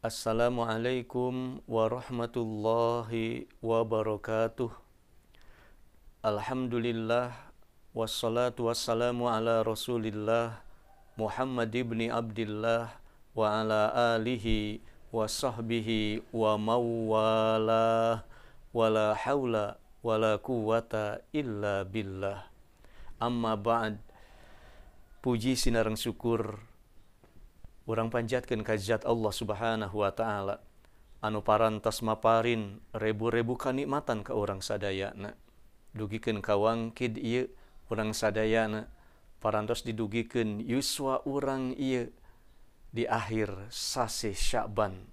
Assalamualaikum warahmatullahi wabarakatuh. Alhamdulillah wassalatu wassalamu ala Rasulillah Muhammad ibni Abdillah wa ala alihi wa sahbihi wa mawalah wala haula wala quwata illa billah. Amma ba'd. Puji sinareng syukur urang panjatkeun ka zat Allah Subhanahu wa taala anu parantos maparin rebu-rebu kanikmatan ka urang sadayana. Dugikeun ka wangkid ieu urang sadayana parantos didugikeun yuswa urang ieu di akhir sasih Sya'ban.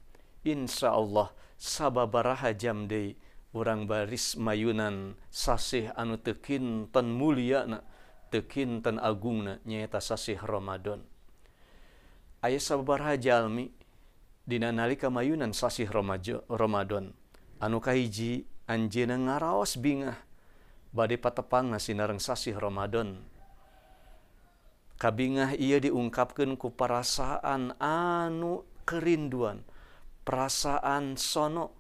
Insyaallah sababaraha jam deui urang baris mayunan sasih anu teu kinten mulyana, teu kinten agungna, nyaeta sasih Ramadan. Aya sababaraha jalmi dina nalika mayunan sasih Ramadan anu kahiji anjeunna ngaraos bingah bade patepangna sinareng sasih Ramadan. Kabingah ieu diungkapkeun ku perasaan anu kerinduan, perasaan sono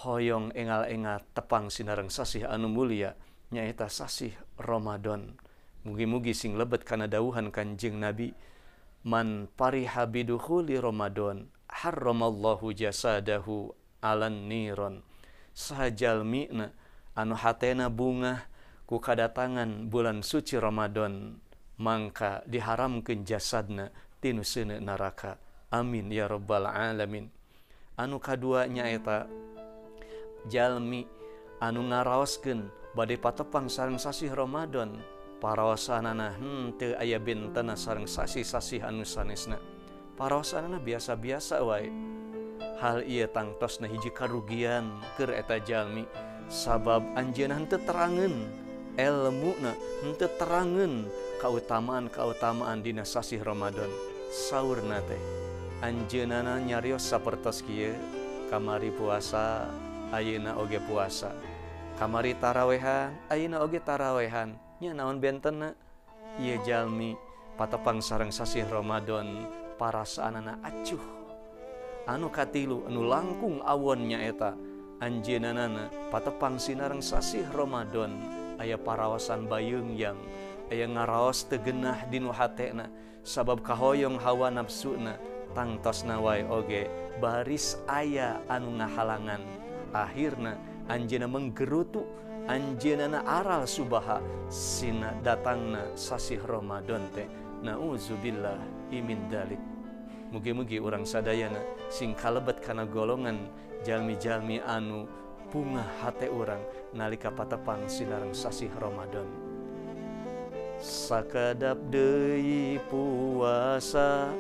hoyong engal-engal tepang sinareng sasih anu mulia nyaeta sasih Ramadan. Mugi-mugi sing lebet kana dawuhan Kanjeng Nabi, man pariha bidukhuli Ramadan harramallahu jasadahu alan niron. Saha jalmina anu hatena bungah ku kadatangan bulan suci Ramadan, mangka diharamkeun jasadna tinu seuneu neraka. Amin ya rabbal alamin. Anu kadua nyaeta jalmi anu ngaraoskeun bade patepang sareng sasih Ramadan, paraosanana henteu aya bentena sareng sasih-sasih anu sanesna. Paraosanana biasa-biasa wae. Hal ieu tangtosna hiji karugian keur eta jalmi, sabab anjeunna henteu terangeun elmuna, henteu terangeun kautamaan-kautamaan dina sasih Ramadan. Saurna teh anjeunna nyarios sapertos kieu, kamari puasa ayeuna oge puasa, kamari tarawehan ayeuna oge tarawehan. Nya naon bentenna? Ieu jalmi patepang sareng sasih Ramadan parasaanana acuh. Anu katilu anu langkung awon nyaeta anjeunna patepang sinareng sasih Ramadan aya paraosan bayeung yang aya ngaraos teu genah dinu hatena sabab kahoyong hawa nafsuna, tangtosna wae oge baris aya anu ngahalangan. Akhirna anjeunna menggerutu, anjeunna aral subaha sina datangna sasih Ramadan teh. Nauzubillah imin dalik. Mugi-mugi urang sadayana sing kalebet kana golongan jalmi-jalmi anu bungah hate urang nalika patepang sinareng sasih Ramadan. Sakadap deui puasa,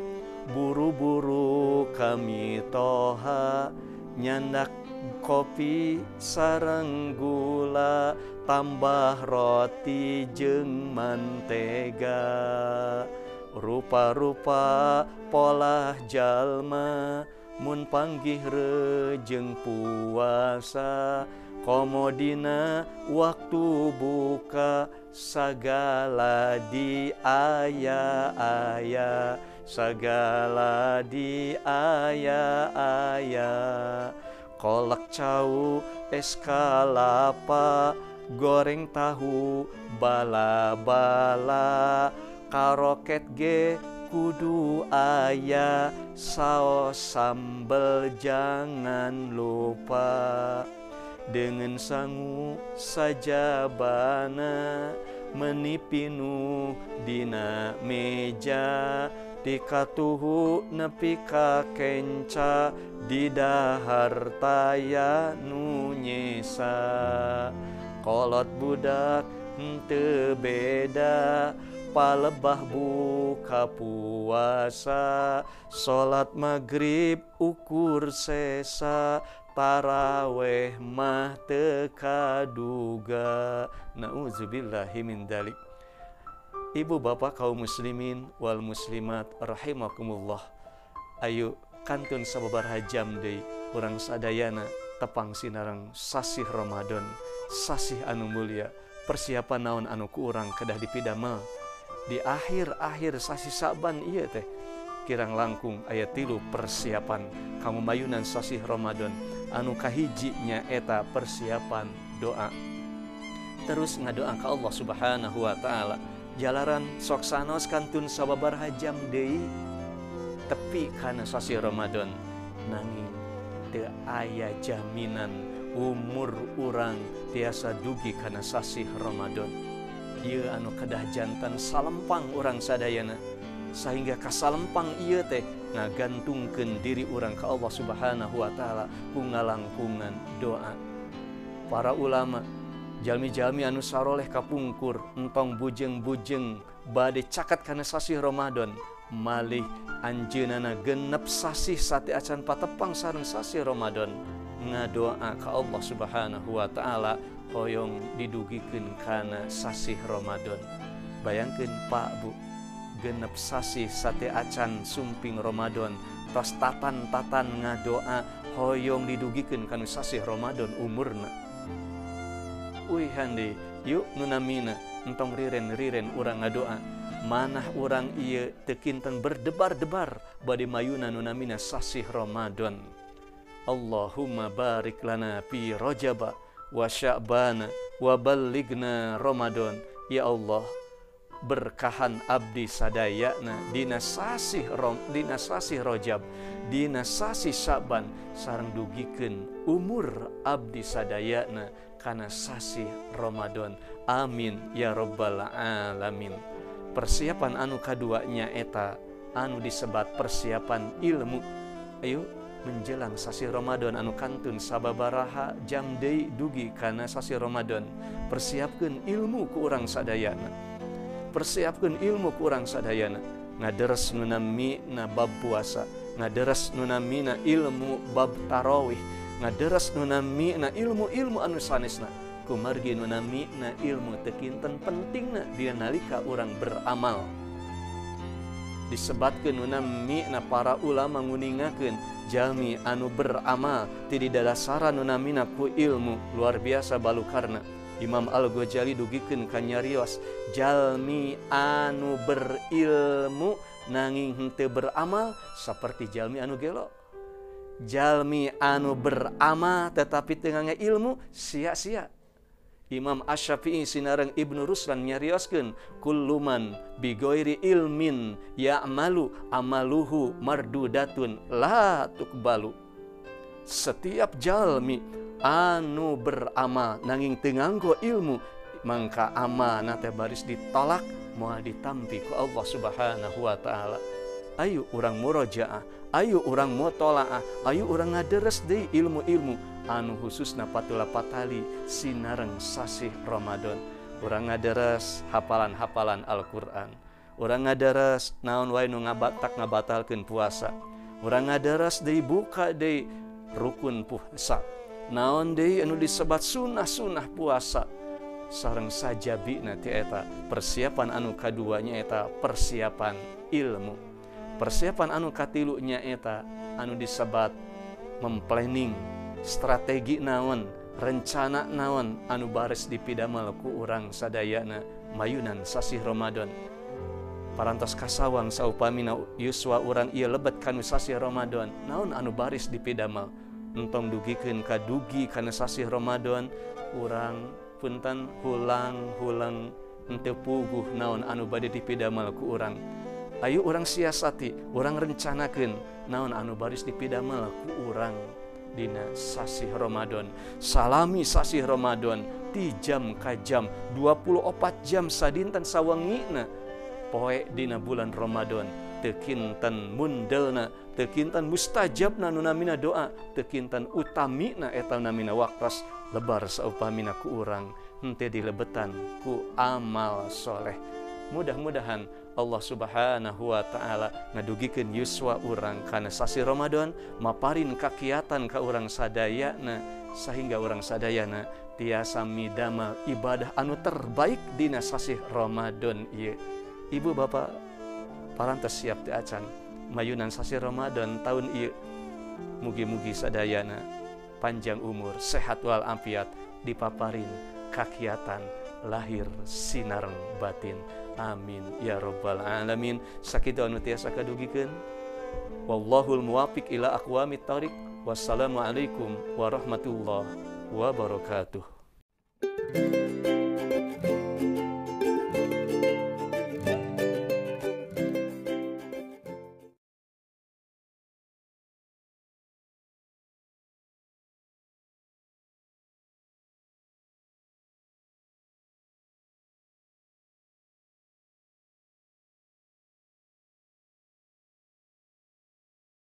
buru-buru kami toha, nyandak kopi sareng gula, tambah roti jeung mantega. Rupa-rupa polah jalma mun panggih rejeng puasa, komodina waktu buka sagala di aya-aya, sagala di aya-aya. Kolak cau, es kalapa, goreng tahu, bala-bala, karoket ge kudu aya, saos sambel jangan lupa. Dengan sangu sajabana, menipinu dina meja, dikatuhu nepi ka kenca, di dahar taya nu nyesa. Kolot budak henteu beda, palebah buka puasa, salat maghrib ukur sesa, taraweh mah teu kaduga. Nauzubillahi min dalik. Ibu bapak kaum muslimin wal muslimat rahimakumullah. Ayo kantun sababaraha jam deui urang sadayana tepang sinareng sasih Ramadan, sasih anu mulia. Persiapan naon anu ku urang kedah dipidamel di akhir-akhir sasih Sa'ban ieu teh. Kirang langkung aya 3 persiapan kanggo mayunan sasih Ramadan. Anu kahiji nyaeta persiapan doa. Terus ngadoa ka Allah Subhanahu wa taala. Jalaran sok sanaos kantun sababaraha jam deui tepi kana sasih Ramadan, nanging teu aya jaminan umur urang tiasa dugi kana sasih Ramadan. Ieu anu kedah jantan salempang urang sadayana, sehingga kasalempang ieu teh ngagantungkeun diri urang ka Allah Subhanahu wa taala ku ngalangkungan doa. Para ulama, jalmi-jalmi anu saroleh kapungkur entong bujeng-bujeng bade caket kana sasih Ramadan, malih anjeunana genep sasih sate acan patepang sareng sasih Ramadan ngadoa ka Allah Subhanahu wa taala hoyong didugikeun kana sasih Ramadan. Bayangkeun Pak Bu, genep sasih sate acan sumping Ramadan tos tatan-tatan ngadoa hoyong didugikeun kana sasih Ramadan umurna. Uih hande, yuk nunamina entong riren-riren urang ngadoa. Manah urang ieu teu kinten berdebar-debar bade mayuna nunamina sasih Ramadan. Allahumma barik lana fi Rajaba wa Sya'bana wa ballighna Ramadan. Ya Allah, berkahan abdi sadayana dina sasih dina sasih Rajab, dina sasih Sya'ban, sareng dugikeun umur abdi sadayana kana sasih Ramadan. Amin ya rabbal alamin. Persiapan anu kaduanya eta anu disebat persiapan ilmu. Ayo menjelang sasih Ramadan anu kantun sababaraha jam deui dugi kana sasih Ramadan, persiapkeun ilmu ku urang sadayana. Persiapkeun ilmu ku urang sadayana. Ngaderes nu namina bab puasa, ngaderes nu namina ilmu bab tarawih, ngaderes nu namina ilmu-ilmu anu sanesna. Kumargi nu namina ilmu teu kinten pentingna dina nalika urang beramal. Disebatkeun nu namina para ulama nguningakeun jalmi anu beramal ti didadasaran nu namina ku ilmu luar biasa balukarna. Imam Al-Ghazali dugikeun ka nyarios jalmi anu berilmu nanging henteu beramal saperti jalmi anu gelo. Jalmi anu beramal tetapi teu ngangge ilmu sia-sia. Imam Asy-Syafi'i sinareng Ibnu Ruslan nyarioskeun kulluman bigoiri ilmin ya'malu amaluhu mardudatun la tuqbalu. Setiap jalmi anu beramal nanging teu nganggo ilmu mangka amalna teh baris ditolak moal ditampi ku Allah Subhanahu wa taala. Ayo urang murojaah, ayo urang mutolaah, ayo urang ngaderes deui ilmu-ilmu anu khususna patula patali sinareng sasih Ramadan. Urang ngaderes hapalan-hapalan Al-Qur'an. Urang ngaderes naon wae nu ngabatak ngabatalkeun puasa. Urang ngaderes deui buka deui rukun puasa. Naon deui anu disebat sunah-sunah puasa. Sareng sajabina ti eta persiapan anu kaduanya eta persiapan ilmu. Persiapan anu katilunya eta anu disebat memplanning strategi naon, rencana naon anu baris dipidamel ku urang sadayana mayunan sasih Ramadan. Parantos kasawang saupamina yuswa urang ieu lebet kanu sasih Ramadan, naon anu baris dipidamel. Entong dugikeun ka dugi kana sasih Ramadan, urang punten hulang-hulang henteu puguh naon anu bade dipidamel ku urang. Ayo urang siasati, urang rencanakeun naon anu baris dipidamel ku urang dina sasih Ramadan. Salami sasih Ramadan ti jam ka jam 24 jam sadinten sawengina poe dina bulan Ramadan teu kinten mundelna, teu kinten mustajabna nu namina doa, teu kinten utamina eta namina waktos lebar saupamina ku urang henteu dilebetan ku amal soleh. Mudah-mudahan Allah Subhanahu wa taala ngadugikeun yuswa urang kana sasih Ramadan, maparin kakiatan ka urang sadayana sehingga urang sadayana tiasa midamel ibadah anu terbaik dina sasih Ramadan ieu. Ibu bapak parantos siap teu acan mayunan sasih Ramadan tahun ieu. Mugi-mugi sadayana panjang umur, sehat wal afiat, dipaparin kakiatan lahir sinareng batin. Amin ya rabbal alamin. Sakitu anu tiasa kadugikeun. Wallahul muwafiq ila aqwamit thariq. Wassalamualaikum warahmatullahi wabarakatuh.